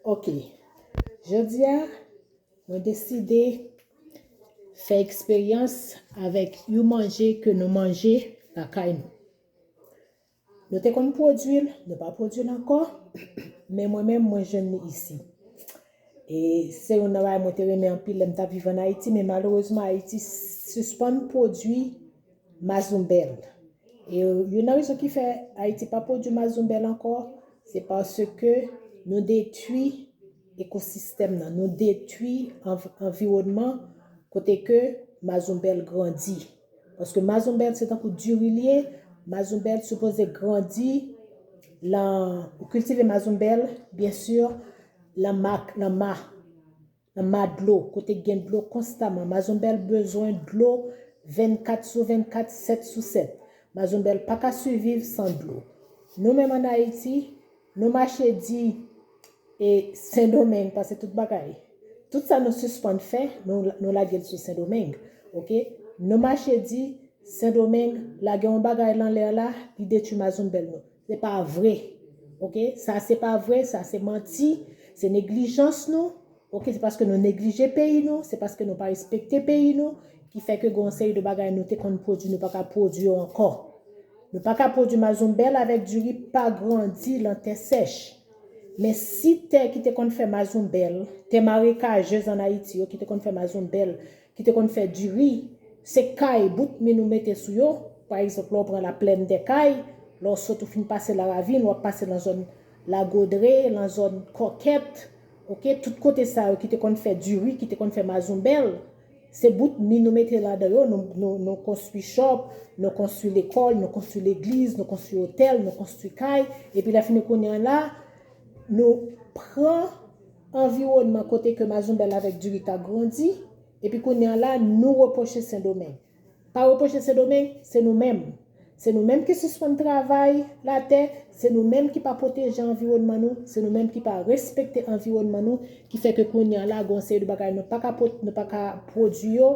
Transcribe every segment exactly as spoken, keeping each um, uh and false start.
Ok. Jodi a, mwen deside fè eksperyans avèk yon manje ke nou manje lakay nou. Nou te konn pwodui l, nou pa pwodui l ankò, men mwen menm, mwen jwenn li isi. E se youn nan bagay mwen te renmen anpil lè m t ap viv ann Ayiti, men malerezman, Ayiti sispann pwodui mazonbèl. E youn nan rezon ki fè Ayiti pa pwodui mazonbèl ankò, se paske nou detwi ekosistèm nan, nou detwi anv-, anviwònman kote ke mazonbèl grandi. Paske mazonbèl se tankou diri li ye, mazonbèl sipoze grandi lan, ou kiltive mazonbèl, byen si, lan ma, lan ma, nan ma dlo, kote k gen dlo konstaman. Mazonbèl bezwen dlo vennkat sou vennkat, sèt sou sèt. Mazonbèl pa ka siviv san dlo. Nou menm ann Ayiti, nou mache di e Sendomeng, paske tout bagay, tout sa nou sispann fè, nou, nou lage l sou Sendomeng. Ok? Nou mache di Sendomeng lage yon bagay lan lè la, li detwi mazonbèl nou. Se pa vre. Ok? Sa se pa vre, sa se manti, se neglijans nou. Ok? Se paske nou neglije peyi nou, se paske nou pa respekte peyi nou, ki fè ke gen yon seri de bagay nou te konn pwodui, nou pa ka pwodui yo ankò. Nou pa ka pwodui mazonbèl avèk diri pa grandi lan tè sèch. Men si tè ki te konn fè mazonbèl, tè marekajez ann Ayiti yo ki te konn fè mazonbèl, ki te konn fè diri, se kay bout mi nou mete sou yo, pa egzanp, lè w pran laplèn dè kay, lè w sot ou fin pase laravin, w ap pase lan zòn Lagodre, lan zòn Kòkèt, ok, tout kote sa yo ki te konn fè diri, ki te konn fè mazonbèl, se bout mi nou mete ladan yo, nou, nou, nou konstwi chòp, nou konstwi lekòl, nou konstwi legliz, nou konstwi otèl, nou konstwi kay, epi lè fini kounye a la, nou pran anviwònman kote ke mazonbèl avèk diri ta grandi, epi kounye a la, nou repwoche Sendomeng. Pa repwoche Sendomeng, se nou menm. Se nou menm ki sispann travay latè, se nou menm ki pa pwoteje anviwònman nou, se nou menm ki pa respekte anviwònman nou, ki fè ke kounye a la, gen yon seri de bagay nou pa ka pwod-, nou pa ka pwodui yo,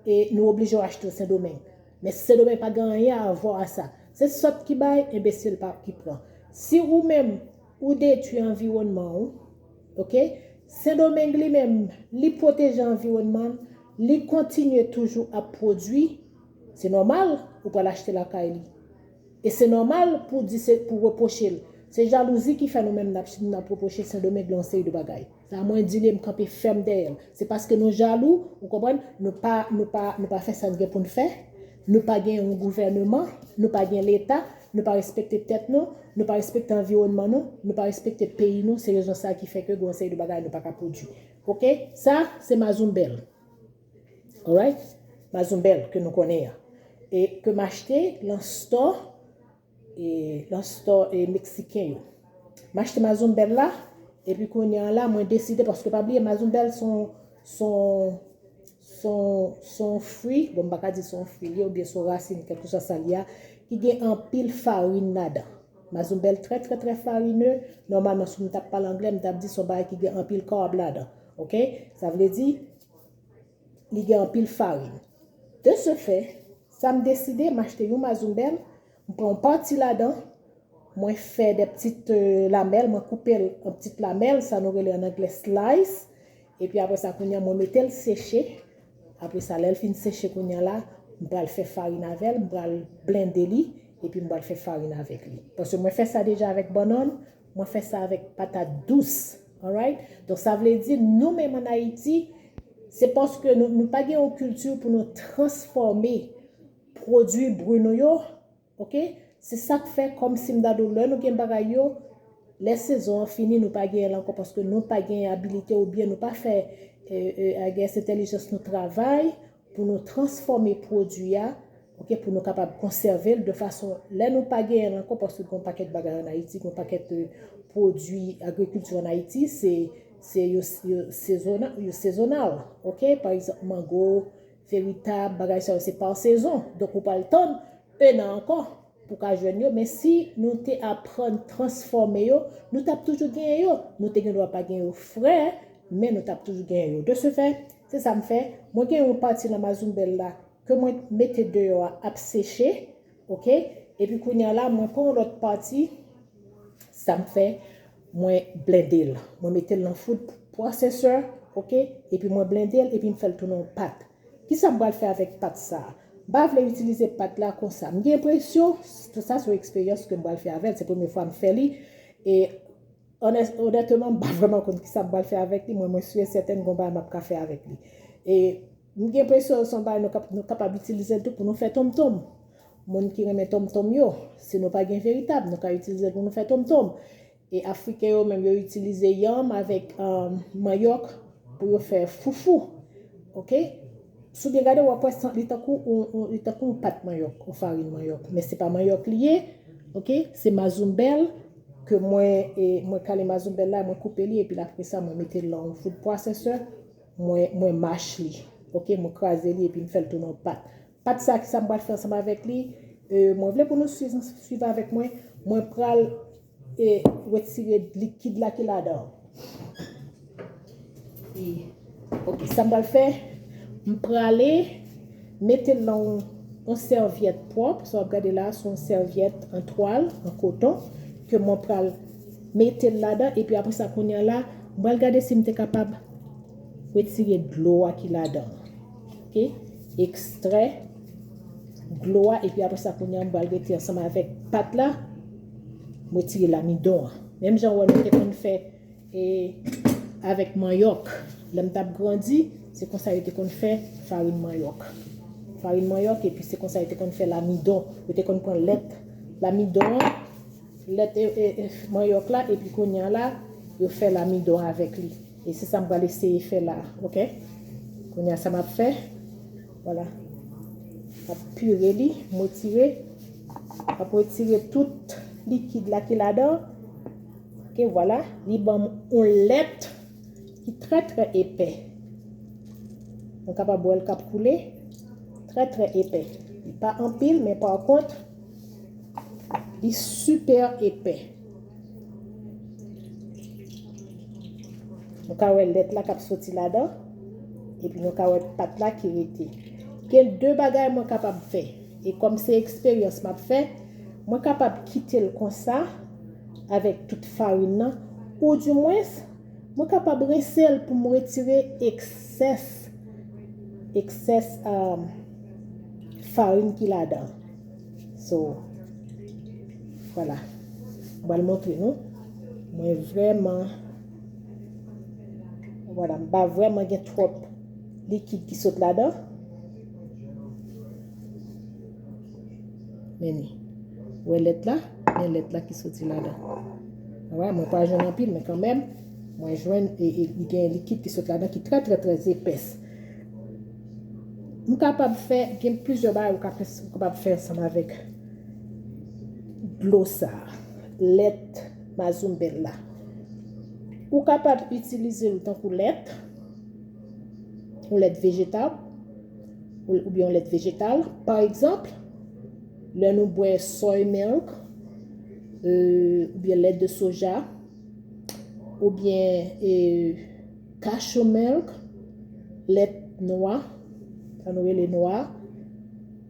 e nou oblije yo achte yo Sendomeng. Men Sendomeng pa gen anyen a vwa a sa. Se sòt ki bay, enbesil pa ki pran. Si ou menm, ou detwi anviwònman ou, ok? Sendomeng li menm, li pwoteje anviwònman l, li kontinye toujou ap pwodui, se nòmal ou pral achte lakay li. E se nòmal pou di se pou repwoche l. Se jalouzi ki fè nou menm n ap, n ap repwoche Sendomeng lan yon seri de bagay. Sa mwen di li, m kanpe fèm dèyè l. Se paske nou jalou, ou konprann, nou pa, nou pa, nou pa fè sa n gen pou n fè. Nou pa gen yon gouvèneman, nou pa gen leta, nou pa respekte tèt nou, nou pa respekte anviwònman nou, nou pa respekte peyi nou. Se rezon sa ki fè ke gen yon seri de bagay nou pa ka pwodui. Ok? Sa, se mazonbèl. Alright? Mazonbèl ke nou konnen an. E ke m achte lan store, e, lan store, e, meksiken yo. M achte mazonbèl la, epi kounye a la, mwen deside, paske pa bliye, mazonbèl se yon, se yon, se yon, se yon fwi, bon, m pa ka di se yon fwi li ye, oubyen se yon rasin, kèlkeswa sa li ye a, ki gen anpil farin ladan. Mazonbèl trè, trè, trè farine. Nòmalman, si m t ap pale anglè, m t ap di se yon bagay ki gen anpil carb ladan. Ok? Sa vle di, li gen anpil farin. De ce fait, sa m deside, m achte yon mazonbèl, m pran yon pati ladan, mwen fè de ptit, euh, lamèl, mwen koupe l an ptit lamèl, sa nou rele an anglè slice. Epi apre sa, kounye a, mwen mete l seche. Apre sa, lè l fin seche kounye a la, m pral fè farin avè l, m pral blende li, epi m pral fè farin avèk li. Paske mwen fè sa deja avèk bannann, mwen fè sa avèk patat dous. Alright? Donk, sa vle di, nou menm ann Ayiti, se paske nou, nou pa gen yon kilti pou nou transfòme pwodui bri nou yo, ok? Se sa k fè, kòmsi m ta di w, lè nou gen bagay yo, lè sezon an fini, nou pa genyen l ankò, paske nou pa gen abilite oubyen nou pa fè, e, e, I guess, entèlijans nou travay pou nou transfòme pwodui a, ok, pou nou kapab konsève l de fason, lè nou pa genyen l ankò, paske gen yon pakèt bagay ann Ayiti, gen yon pakèt, e, pwodui agrikilti ann Ayiti, se, se yo, yo sezona-, yo sezonal, ok? Pa egzanp, mango, veritab, bagay sa yo se pa sezon. Donk, ou pral tann en an ankò pou w ka jwenn yo. Men si nou te aprann transfòme yo, nou t ap toujou genyen yo. Nou te gen dwa pa gen yo frè, men nou t ap toujou genyen yo. De ce fait, se sa m fè. Mwen gen yon pati nan mazonbèl la ke mwen mete deyò a ap seche, ok? Epi kounye a la, mwen pran yon lòt pati, sa m fè, mwen blende l. Mwen mete l nan food processor, oke? Epi mwen blende l, epi m fè l tounen yon pat. Kisa m pral fè avèk pat sa a? M pa vle itilize pat la konsa. M gen enpresyon, tout sa se yon eksperyans ke m pral fè avè l. Se premye fwa m fè li. E onès-, onèteman, m pa vrèman konn kisa m pral fè avèk li. Mwen, mwen si e sèten gen yon bagay m ap ka fè avèk li. E m gen enpresyon se yon bagay nou kap-, nou kapab itilize l tou pou nou fè tonmtonm. Moun ki renmen tonmtonm yo, si nou pa gen veritab, nou ka itilize l pou nou fè tonmtonm. E Afriken yo menm, yo itilize yanm avèk, um, manyòk pou yo fè foufou. Oke? Si w byen gade, w ap wè li tankou yon, yon, li tankou yon pat manyòk, yon farin manyòk. Men se pa manyòk li ye. Oke? Se mazoumbèl ke mwen, e, mwen kale mazoumbèl la, mwen koupe li, epi apre sa, mwen mete l nan yon food processor, mwen, mwen mash li. Oke? Mwen kraze li, epi m fè l tounen yon pat. Pat sa, kisa m pral fè ansanm avèk li? E, mwen vle pou nou swiv, swiv avèk mwen. Mwen pral, e, retire likid la ki ladan. E, oke, sa m pral fè, m prale mete l nan yon, yon sèvyèt pwòp. Sa w ap gade la, se yon sèvyèt an twal, an koton, ke mwen pral mete l ladan. Epi apre sa, kounye a la, m pral gade si m te kapab retire dlo a ki ladan. Oke? Ekstrè dlo a, epi apre sa, kounye a, m pral rete ansanm avèk pat la, m retire lamidon an. Menm jan wè nou te konn fè, e, avèk manyòk. Lè m t ap grandi, se konsa yo te konn fè farin manyòk. Farin manyòk, epi se konsa yo te konn fè lamidon. Yo te konn pran lèt lamidon an, lèt, e, e, e, manyòk la, epi kounye a la, yo fè lamidon avèk li. E se sa m pral eseye fè la, oke? Kounye a sa m ap fè, vwala. M ap pire li, m retire, m ap retire tout likid la ki ladan. Oke, vwala, li ban m yon lèt ki trè, trè epè. Nou kapab wè l k ap koule, trè, trè epè. Li pa anpil, men pa kont, li sipè epè. Nou ka wè lèt la k ap soti ladan, epi nou ka wè pat la ki rete. Gen de bagay mwen kapab fè, e kòm se eksperyans m ap fè, mwen kapab kite l konsa, avèk tout farin nan, oudimwens, mwen kapab rense l pou m retire eksès, eksès, um, farin ki ladan. So, vwala. Mwen pral montre nou. Mwen vrèman, vwala, m pa vrèman gen twòp likid ki sot ladan. Men li. Wè lèt la? Men lèt la ki soti ladan. Wè, mwen pa jwenn anpil, men kanmenm, mwen jwenn, e, e, li gen likid ki sot ladan ki trè, trè, trè epès. M kapab fè, gen plizyè bagay ou ka fè, ou kapab fè ansanm avèk dlo sa a, lèt mazoumbèl la. Ou kapab itilize l tankou lèt, yon lèt vejetab, ou, oubyen yon lèt vejetal. Pa egzanp, lè nou bwè soy milk, e, oubyen lèt de soja, oubyen, e, cashew milk, lèt nwa, sa nou rele nwa,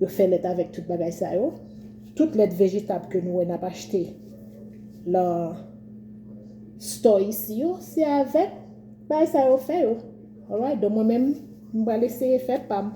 yo fè lèt avèk tout bagay sa yo. Tout lèt vejetab ke nou wè n ap achte lan store isi yo, se avèk bagay sa yo fè yo. Alright, donk mwen menm, m pral eseye fè pa m.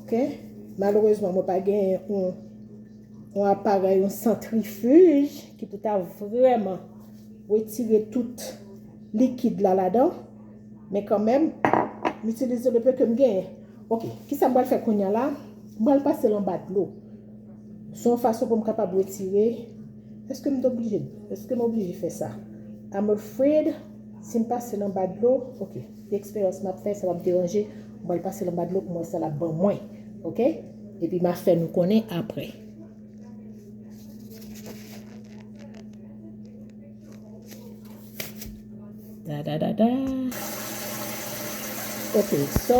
Oke? Malerezman, mwen pa gen yon, yon aparèy, yon santrifij ki pou ta vrèman retire tout likid la ladan. Men kanmenm, m itilize le peu ke m genyen. Oke, kisa m pral fè kounye a la? M pral pase l anba dlo. Se yon fason pou m kapab retire. Èske m t oblije? Èske m oblije fè sa? I'm afraid, si m pase l anba dlo, oke, eksperyans m ap fè, sa p ap deranje. M pral pase l anba dlo pou m wè sa l ap ban mwen. Oke? Epi m a fè nou konnen apre. Da, da, da, da. Ok, so,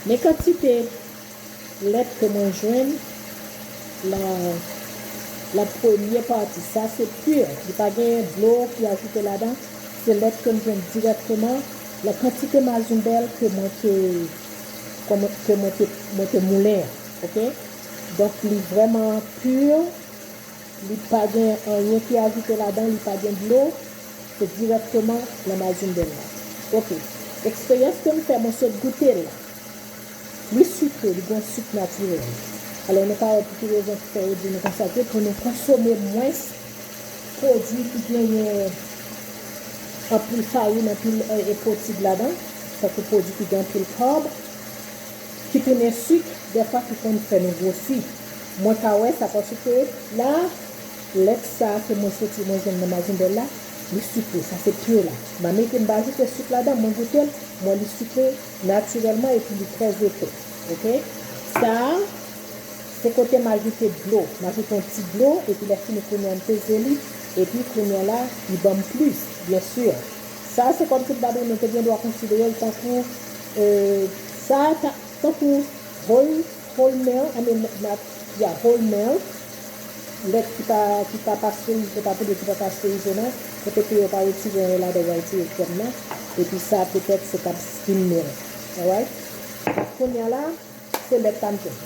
men kantite lèt ke mwen jwenn lan, lan premye pati. Sa se pur. Li pa gen dlo ki ajoute ladan. Se lèt ke m jwenn dirèkteman lan kantite mazoumbèl ke mwen te, ke mwen, ke mwen te, mwen te moulen an. Ok? Donk, li vrèman pur. Li pa gen anyen ki ajoute ladan, li pa gen dlo, se dirèkteman nan mazoumbèl la. Ok, eksperyans ke m fè, mwen sot goute l. Li sikre, li gen sik natirèl. Alò, nou ka wè pou ki rezon ki fè yo di nou konsa ke pou nou konsome mwens pwodui ki genyen anpil farin, anpil e, e pwotid ladan, tankou pwodui ki gen anpil kab, ki tounen sik, dèfwa ki konn fè nou gwosi. Mwen ka wè sa paske la, lèt sa ke mwen soti, mwen jwenn nan mazoumbèl la, li sikre, sa se pure la. M pa mete, m pa ajoute sik ladan, mwen goute l, mwen li sikre natirèlman epi li trè epè. Ok? Sa a, se kote m ajoute dlo. M ajoute yon ti dlo, epi lè fini kounye a m peze li, epi kounye a la, li ban m plis, byen si. Sa a, se kòmsi m ta di nou te gen dwa konsidere l tankou, e, sa a, ta, tankou whole, whole milk, I mean, not, yeah, whole milk, lèt ki pa, ki pa pasterize, pa poudre ki pa pasterize non, kote ke yo pa retire anyen ladan, yo pa retire krèm nan, epi sa, petèt, se kab skim milk, alright? Kounye a la, se lèt sa m jwenn.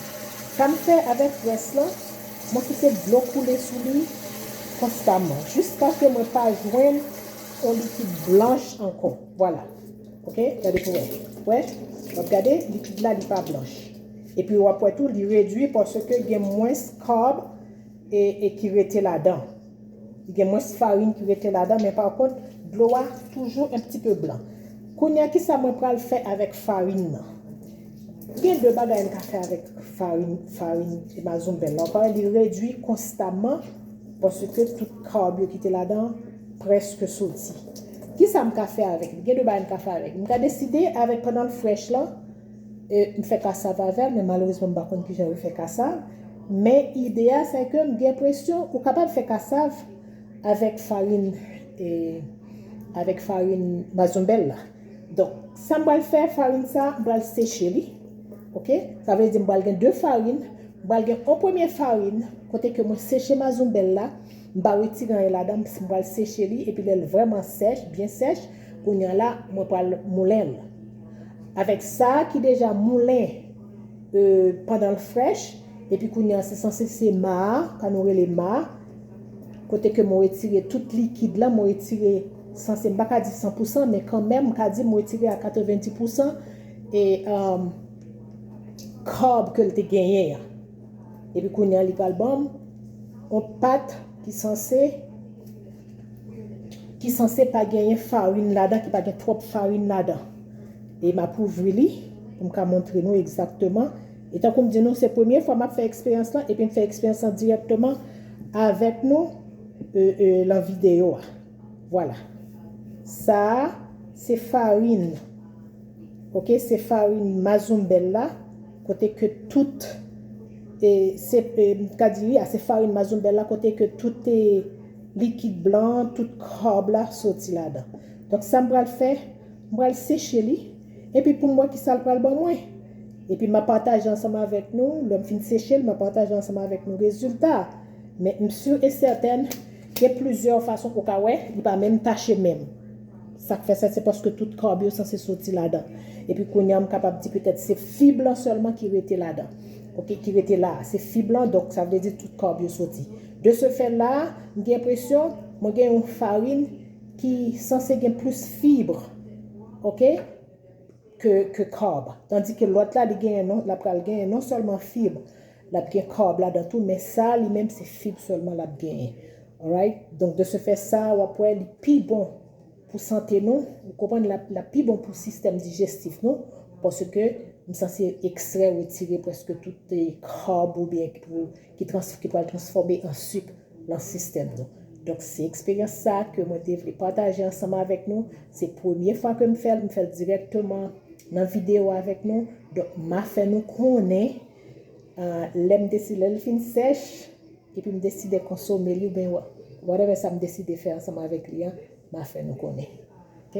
Sa m fè avèk rès lan, mwen kite dlo koule sou li konstaman, jiskaske mwen pa jwenn yon likid blanch ankò. Vwala. Ok? Gade pou wè. Wè? W ap gade, likid la, li pa blanch. Epi w ap wè tou, li redui paske gen mwens kab e, e ki rete ladan. Li gen mwens farin ki rete ladan, men pa kont, dlo a toujou un petit peu blanc. Kounye a, kisa mwen pral fè avèk farin nan? Gen de bagay m ka fè avèk farin, farin mazoumbèl la. Ou konnen li redui konstaman paske tout kab yo ki te ladan prèske soti. Kisa m ka fè avèk li? Gen de bagay m ka fè avèk li. M ka deside avèk pandan l frèch lan, e, m fè kasav avè l, men malerezman m pa konn kijan yo fè kasav. Men ide a, se ke m gen enpresyon ou kapab fè kasav avèk farin, e, avèk farin mazoumbèl la. Donk, sa m pral fè, farin sa, m pral seche li. Ok? Sa vle di m pral gen de farin. M pral gen yon premye farin, kote ke mwen seche mazoumbèl la. M pa retire anyen ladan, m pral seche li. Epi lè l vrèman sèch, byen sèch, kounye a la, mwen pral moulen l. Avèk sa ki deja moulen, e, pandan l frèch, epi kounye a, se sanse se ma a, ka nou rele ma a, kote ke mwen retire tout likid la, mwen retire, sanse, m pa ka di san pou san, men kanmenm, m ka di mwen retire a katrevendi pou san, e, um, kab ke l te genyen an. Epi kounye a, li pral ban m yon pat ki sanse, ki sanse pa genyen farin ladan, ki pa gen twòp farin ladan. E m ap ouvri li pou m ka montre nou egzakteman. E tankou m di nou, se premye fwa m ap fè eksperyans lan, epi m fè eksperyans lan dirèkteman avèk nou, e, e, lan videyo a. Vwala. Sa a, se farin. Ok, se farin mazoumbèl la, kote ke tout, e, se, e, m ka di, wi, a, se farin mazoumbèl la, kote ke tout, e, likid blan, tout kab la soti ladan. Donk, sa m pral fè, m pral seche li, epi pou m wè kisa l pral ban mwen. Epi m ap pataje ansanm avèk nou, lè m fin seche l, m ap pataje ansanm avèk nou rezilta. Men m si e sètèn, gen plizyè fason ou ka wè, li pa menm tache menm. Sa k fè sa, se paske tout kab yo sanse soti ladan. Epi kounye a, m kapab di petèt se fib lan sèlman ki rete ladan. Ok, ki rete la, se fib lan, donk sa vle di tout kab yo soti. De ce fait la, m gen enpresyon, mwen gen yon farin ki sanse gen plis fib, ok, ke, ke kab. Tandi ke lòt la, li genyen non, l ap pral genyen non sèlman fib, l ap gen kab ladan tou, men sa, li menm, se fib sèlman l ap genyen. Alright? Donk, de ce fait sa, w ap wè, li pi bon pou sante nou, ou konprann, l ap, l ap pi bon pou sistèm dijestif nou, paske m sanse ekstrè, retire prèske tout, e, kab oubyen ki pou, ki trans-, ki pral transfòme an sik lan sistèm nou. Donk, se eksperyans sa ke mwen te vle pataje ansanm avèk nou. Se premye fwa ke m fè l, m fè l dirèkteman nan videyo avèk nou. Donk, m a fè nou konnen, a, lè m deside, lè l fin sèch, epi m deside konsome li, oubyen wha-, whatever sa m deside fè ansanm avèk li an, m a fè nou konnen. Ok?